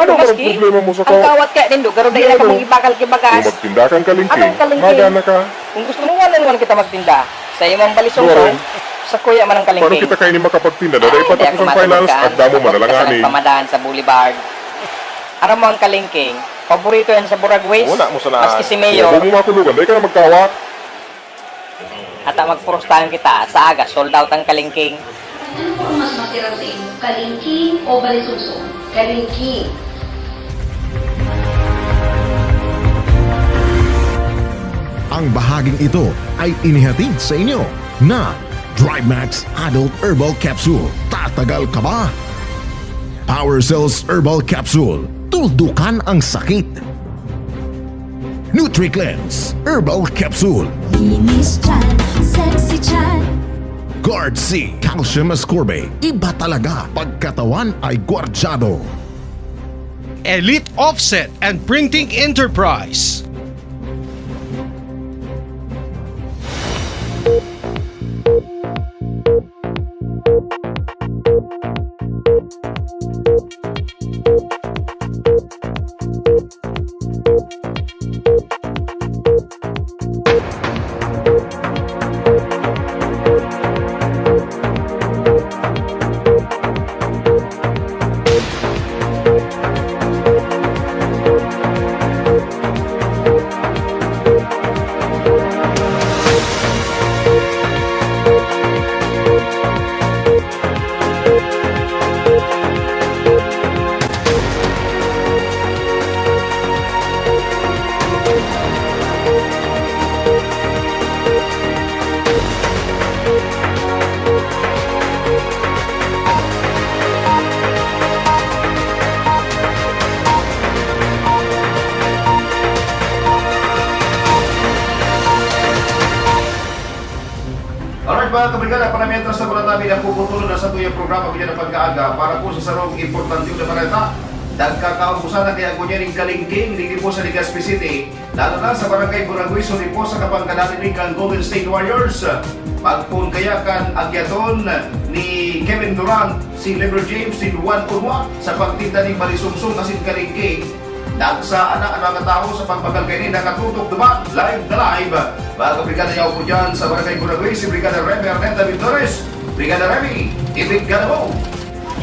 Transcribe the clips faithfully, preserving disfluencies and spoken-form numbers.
Ano bang problema mo sa ang kawat kaya nindo, garo dai na ka mangibakal-kibakas. Kung magtinda kang kalingking, magana ka. Kung gusto mo, one on one kita magtinda. Sa imong balisong, sa kuya man ang kalingking. Paano kita kaini makapagtinda? Dai pa tapos ang finals, agda mo man na lang ani. Pamadahan sa Boulevard. Aram mo ang kalingking, paborito yan sa Buragwis. Wala mo sana. Maski si Mayor. Wala mo makulugan, dai ka na magkawat. Ata magpurustahan kita, sa aga, sold out ang kalingking. Ano po ang mas masarap sa inyo, kalingking o balisungsong? Kalingking. Ang bahaging ito ay inihatid sa inyo na Drivemax Adult Herbal Capsule. Tatagal ka ba? Power Cells Herbal Capsule. Tuldukan ang sakit. NutriCleanse Herbal Capsule. Linis chan, sexy chan. Guard C, Calcium Ascorbate. Iba talaga pag katawan ay gwardyado. Elite Offset and Printing Enterprise. Alright, mga kabrigada, para mientras na po natin ang puputulon na sa tuyang programa, kaya na pagkaaga, para po sa sarong importante na balita, nagkakaubusan na kaya ngunyan ning kalingking, digdi po sa Legazpi City, lalo na sa Barangay Buragwis, sa po sa kapangkanan ni kang Golden State Warriors. Pagpun kaya kan agyaton ni Kevin Durant, si LeBron James, in one on one sa pagtinda ning balisungsong asin kalingking. Nagsa na ang mga tawo sa pagbagal kaini, nakatutok duman, live na live. Mga kabrigada, yaw po dyan sa Barangay Buragwis, si Brigada Remy Arneta Vintores. Brigada Remy, i-brigada mo!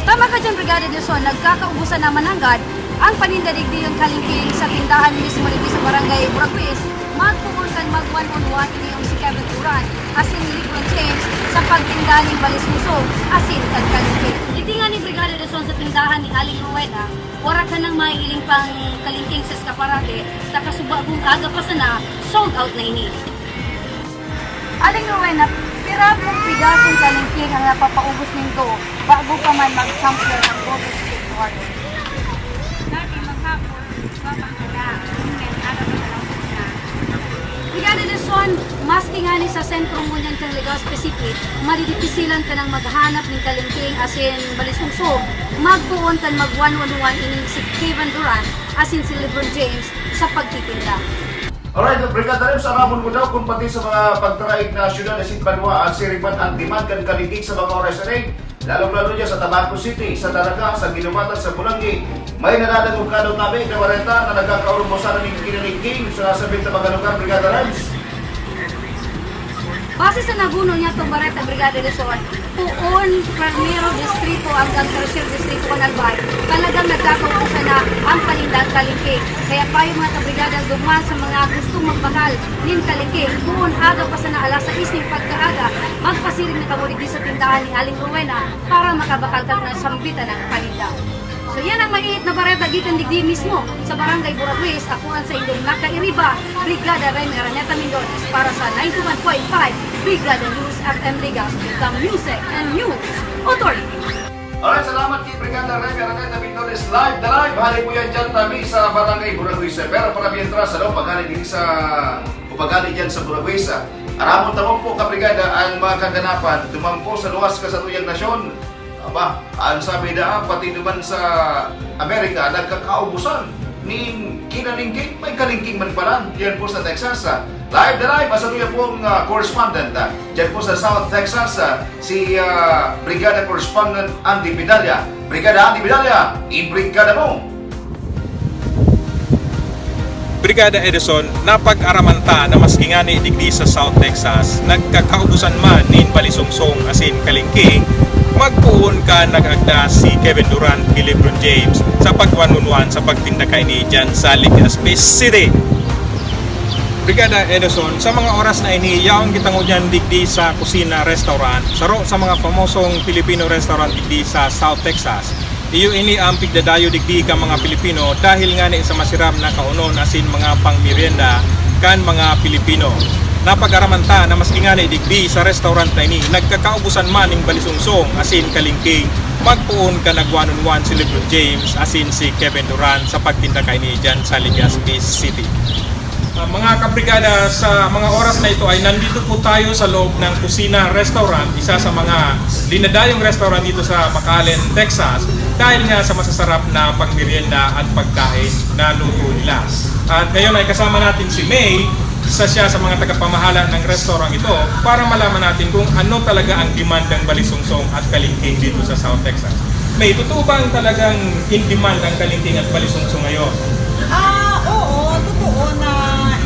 Tama ka dyan, Brigada Dizon, nagkakaubusan na mananggad ang paninda digdi yung kalingking sa tindahan mismo digdi sa Barangay Buragwis. Magpuon kan mag one on one ini yung si Kevin Duran, asin ni LeBron James sa pagtinda ning balisungsong, asin kan kalingking. Digdi nga ni Brigada Dizon sa tindahan ni Aling Rowena, wara ka nang maiiling pang kalingking sa eskaparate, ta kasubago, aga pa sana, sold out na ini. Aling Rowena, pira pong pigasong kalingking ang napapaubos nindo bago pa man mag-champion ang Golden State Warriors? Dati maghapon, babang aga. Ngunyan, aga pa lang po na. Brigada Dizon, maski ngani sa sentro ngunyan kan Legazpi City, madidipisilan ka nang maghanap nin kalingking asin balisungsong. Magpoon kan mag one on one ining si Kevin Durant asin si LeBron James sa pagtitinda. Alright, Brigada Rems, aramon mo daw kung pati sa mga pagtaraig na syudad asin banwaan, siring man ang demand kan kalingking sa mga oras na ini, lalong-lalo dyan sa Tabaco City, sa Daraga, sa Guinomatan, sa Bulangi. May nadadangog ka daw tabi na warenta na nagkakaurong mo sana ning kinalingking sa nasabing na mga lugar, Brigada Rems? Base sa naguno niya itong Bareta Brigada Luzon, poon, primero distrito hanggang tercer distrito kan Albay, talagang nagkakaubusan na ang paninda kan kalingking. Kaya payo, mga kabrigada, duman sa mga gustong magbakal nin kalingking, poon aga pa sana, alas sais nin pagkaaga, magpasiring na kamo digdi sa tindahan ni Aling Rowena para makabakal kamo ng sambitan ng paninda. So, yan ang mainit na bareta gikan digdi mismo sa Barangay Buraguis. Ako ang sa inyong nakairiba, Brigada Remy Araneta Mindores para sa ninety-one point five Brigada News F M Legazpi, the Music and News Authority. Alright, salamat kay Brigada Remy Araneta Mindores. Live na live. Hali po yan dyan, tabi sa Barangay Buraguis. Pero para mientras, ano, paghali din sa, o paghali dyan sa Buraguis, ah, aramon ta po, kabrigada, ang mga kaganapan duman po sa luwas kan satuyang nasyon. Aba, ang sabi na, pati naman sa Amerika, nagkakaubusan nin kinalingking, may kalingking man pala. Yan po sa Texas, ah. Live na live, ang satuya pong, ah, correspondent, ah, dyan po sa South Texas, ah, si, ah, Brigada Correspondent Andy Vidalya. Brigada Andy Vidalya, i-brigada mo! Brigada Edison, napag-araman ta na maski ngani digdi sa South Texas, nagkakaubusan man nin balisungsong asin kalingking, magpoon kan nag-agda si Kevin Durant ki LeBron James sa pag-one-on-one sa pagtinda kaini dyan sa Legazpi City. Brigada Edison, sa mga oras na ini, yaon kita ngunyan digdi sa Kusina Restaurant, saro sa mga famosong Filipino restaurant digdi sa South Texas. Iyo ini ang pigdadayo digdi kan mga Pilipino dahil ngani sa masirap na kaonon asin mga pangmeryenda kan mga Pilipino. Napag-araman ta na maski ngani digdi sa restaurant na ini, nagkakaubusan man nin balisungsong asin kalingking, magpoon kan nag-one-on-one si LeBron James asin si Kevin Durant sa pagtinda kaini dyan sa Legazpi City. Ah, mga kabrigada, sa mga oras na ito ay nandito po tayo sa loob ng Kusina Restaurant, isa sa mga dinadayong restaurant dito sa McAllen, Texas, dahil nga sa masasarap na pagmerienda at pagkain na luto nila. At ngayon ay kasama natin si May, isa siya sa mga tagapamahala ng restaurant ito, para malaman natin kung ano talaga ang demand ng balisungsong at kalingking dito sa South Texas. May, totoo bang talagang in demand ang kalingking at balisungsong ngayon? Ah, oo, totoo na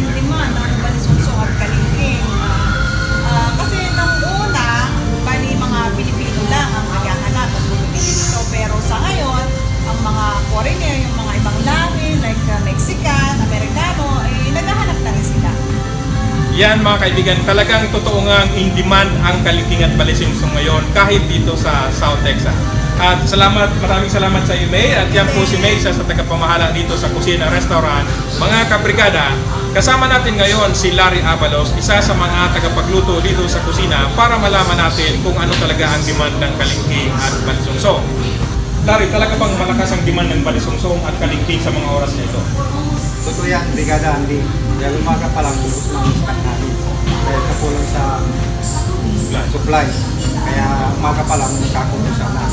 in demand ang balisungsong at kalingking. Ah, ah, kasi nung una, bali mga Pilipino lang ang naghahanap at bumibili nito. Pero sa ngayon, ang mga foreigner, yung mga ibang lahi, like, ah, Mexican, Amerikano, eh, naghahanap na rin sila. Yan, mga kaibigan, talagang totoo ngang in demand ang kalingking at balisungsong ngayon kahit dito sa South Texas. At salamat, maraming salamat sa iyo, May. At yan po si May, isa sa tagapamahala dito sa Kusina Restaurant. Mga kabrigada, kasama natin ngayon si Larry Abalos, isa sa mga tagapagluto dito sa kusina, para malaman natin kung ano talaga ang demand ng kalingking at balisungsong. Larry, talaga bang malakas ang demand ng balisungsong at kalingking sa mga oras na ito? Totoo yan, Brigada Andy. Dahil umaga pa lang, ubos na ang stock namin. Dahil sa kulang sa supply. Kaya umaga pa lang, nagkakaubusan na.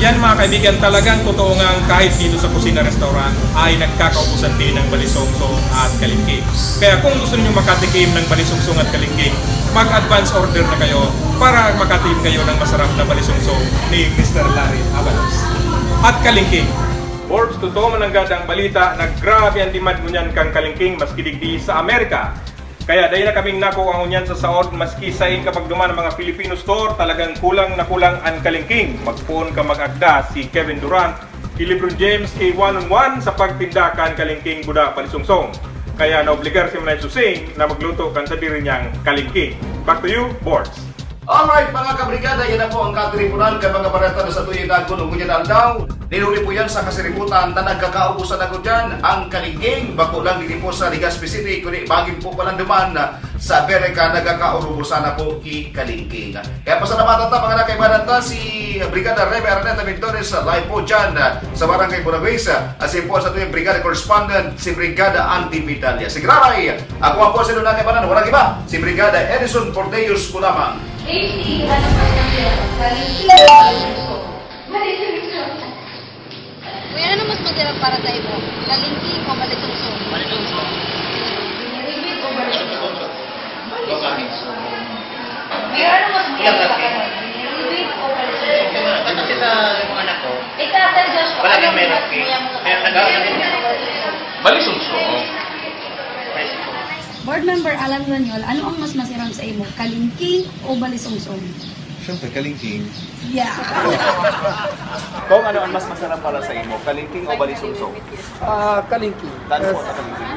Yan, mga kaibigan, talagang totoo ngang kahit dito sa Kusina Restaurant ay nagkakaubusan din ng balisungsong at kalingking. Kaya kung gusto niyo makatikim ng balisungsong at kalingking, mag-advance order na kayo para makatikim kayo ng masarap na balisungsong ni Mister Larry Abalos. At kalingking. Forbes, totoo man nanggad ang balita na grabe ang demand ngunyan kan kalingking maski digdi sa Amerika. Kaya dai na kaming nakuha ngunyan sa saod, maski saen ka magduman ang mga Filipino store, talagang kulang na kulang an kalingking. Magpoon ka mag-agda si Kevin Durant, ki LeBron James, ki one on one sa pagtinda kan kalingking buda balisungsong. Kaya naobligar si Manay Susing na magluto kan sadiri niyang kalingking. Back to you, Bords. Alright, mga kabrigada, yan na po ang katiripunan kan mga bareta na sa tuyang dagon o ngunyan na aldaw. Dinuli po yan sa kasiributan na nagkakaubusan na ngunyan ang kalingking. Bako lang digdi po sa Legazpi City, kundi bangin po palan duman sa Amerika, nagkakaurubusan na po ki kalingking. Kaya pasalamatan ta, mga nakaibanan ta, si Brigada Remy Araneta Mendones, live po dyan sa Barangay Buraguesa. At si po sa tuyang Brigada Correspondent, si Brigada Andy Vidal. Sige, Ray, ako ang po sa inyo nakaibanan, walang iba, si Brigada Edison Porteos po lamang. H T, ano mas masarap? Kalingking o balisungsong? Balisungsong. Uy, ano mas masarap para sa imo? Kalingking o balisungsong? Balisungsong. Biniribig o balisungsong? Balisungsong. Uy, ano mas masarap sa kanya? Biniribig o balisungsong? Kasi sa mga anak ko, ikaw, Sir Joshua, wala ano nang meron mas eh. Kaya ano, biniribig o balisungsong? Balisungsong. Board Member Alan Raniol, ano ang mas masarap sa imo, kalingking o balisungsong? Siyempre, kalingking. Yeah. Kung ano ang mas masarap para sa imo, kalingking o balisungsong? Ah, kalingking. Dance mo sa kalingking.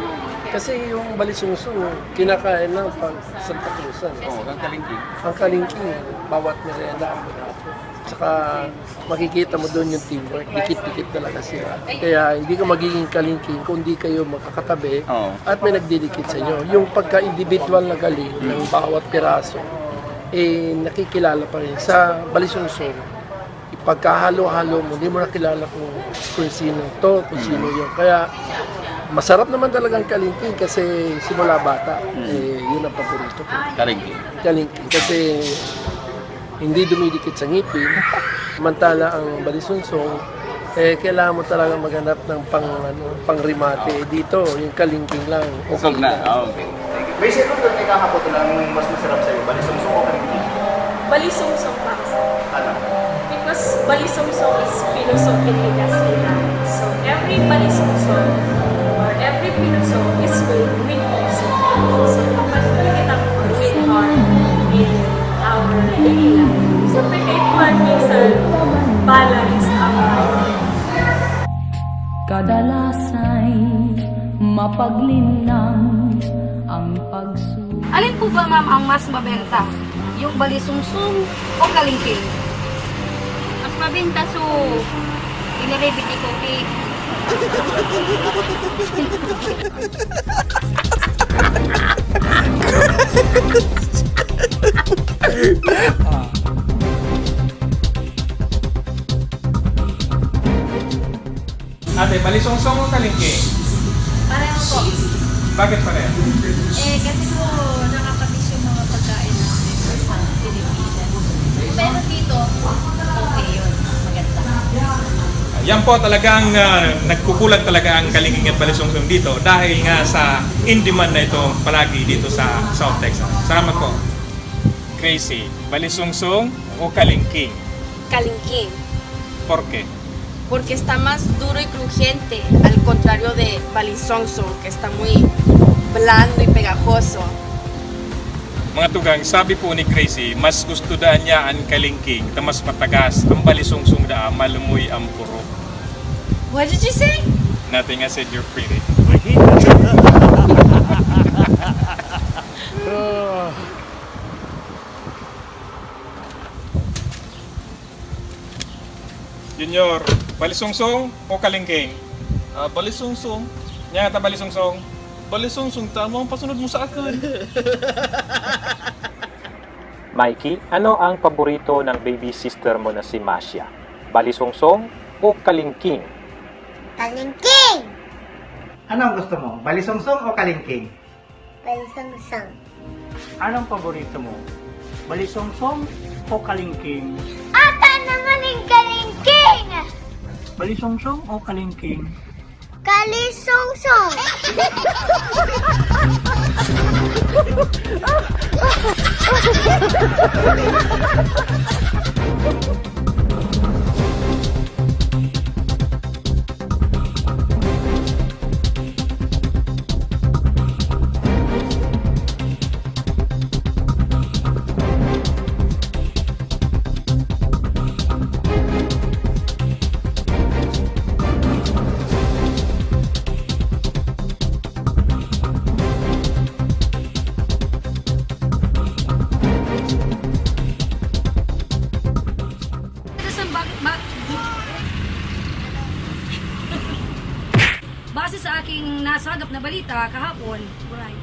Kasi yung balisungsong, kinakain lang pag Santa Cruzan. Oo, ang kalingking. Ang kalingking, bawat merenda ang binato. Tsaka makikita mo doon yung teamwork, dikit-dikit talaga sila. Kaya hindi ka magiging kalingking kung di kayo magkakatabi Oo. at may nagdidikit sa inyo. Yung pagka-individual na galing ng bawat piraso, eh, nakikilala pa rin. Sa balisungsong, ipagkahalo-halo mo, hindi mo nakilala kung, kung sino to, kung sino yun. Kaya masarap naman talagang kalingking kasi simula bata, eh, yun ang paborito ko. Kalingking. Kalingking kasi hindi dumidikit sa ngipin. Samantala ang balisungsong, eh, kailangan mo talaga maghanap ng pang, ano, pang remate. Eh, dito, yung kalingking lang. Okay Busog na. na. Ah, okay. May second ko, may kahapon lang yung mas masarap sa'yo. Balisungsong o kalingking? Balisungsong para sa Ano? Because balisungsong is philosophy in Kastila. So, every balisungsong or every philosophy Mapaglinlang ang pagsu- Alin po ba, ma'am, ang mas mabenta? Yung balisungsong o kalingking? Mas mabenta su iniribit ni Cookie. Ate, balisungsong o kalingking? Pareho po. Bakit pareho? Eh, kasi po, nakakamiss yung mga pagkain namin sa Pilipinas. Pero dito, okay yun. Maganda. Yan po talagang, ah, nagkukulang talaga ang kalingking at balisungsong dito dahil nga sa in-demand na ito palagi dito sa South Texas. Salamat po. Gracie, balisungsong o kalingking? Kalingking. ¿Por qué? Porque está más duro y crujiente, al contrario de balisungsong, que está muy blando y pegajoso. Mga tugang, sabi po ni Gracie, mas gusto daan niya an kalingking ta mas matagas, ang balisungsong daa malumoy ang purok. What did you say? Nothing, I said you're pretty. Junior, balisungsong o kalingking? Ah, balisungsong. Nya ta balisungsong. Balisungsong, tama ang pasunod mo sa akin. Mikey, ano ang paborito ng baby sister mo na si Masha? Balisungsong o kalingking? Kalingking! Ano ang gusto mo? Balisungsong o kalingking? Balisungsong. Anong paborito mo? Balisungsong o kalingking? Ata naman yung kalingking! Balisungsong o kalingking? Kalisungsong! Saan ba, ba, base sa aking nasagap na balita kahapon, right?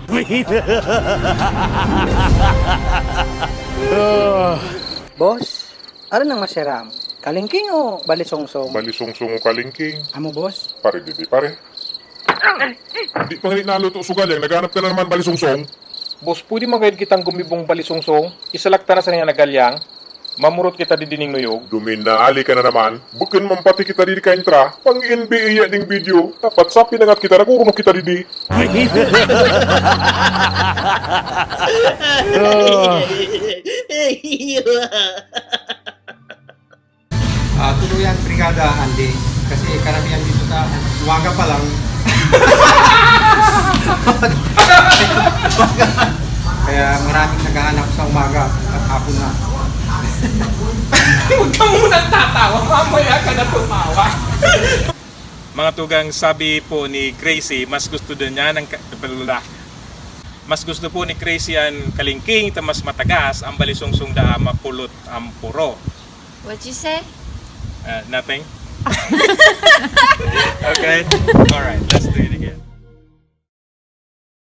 Boss, ano nang masiram? Kalingking o balisungsong? Balisungsong o kalingking? Amo, boss? Pare, didi, pare. Di pa nga naluto sugal yan, naghanap ka na naman balisungsong. Boss, pwede magayod kitang gumibong balisungsong? Isalak ta na sa niya na galyang. Mamurot kita didi ning nuyog. Duminali ka na naman. Bukon man pati kita didi kaintra. Pang N B A ya ding video. Dapat sa pinangat kita, nagurunok kita didi. Ah, totoo yan, Brigada Andy. Kasi karamihan dito sa umaga pa lang. Kaya maraming naghahanap sa umaga at hapon na. Huwag ka munang tatawa, mamaya ka na tumawa. Mga tugang, sabi po ni Gracie, mas gusto din niya ng ka-, mas gusto po ni Gracie ang kalingking ta mas matagas, ang balisungsong daa mapulot ang puro. What you say? Uh, nothing. Okay? All right, let's do it.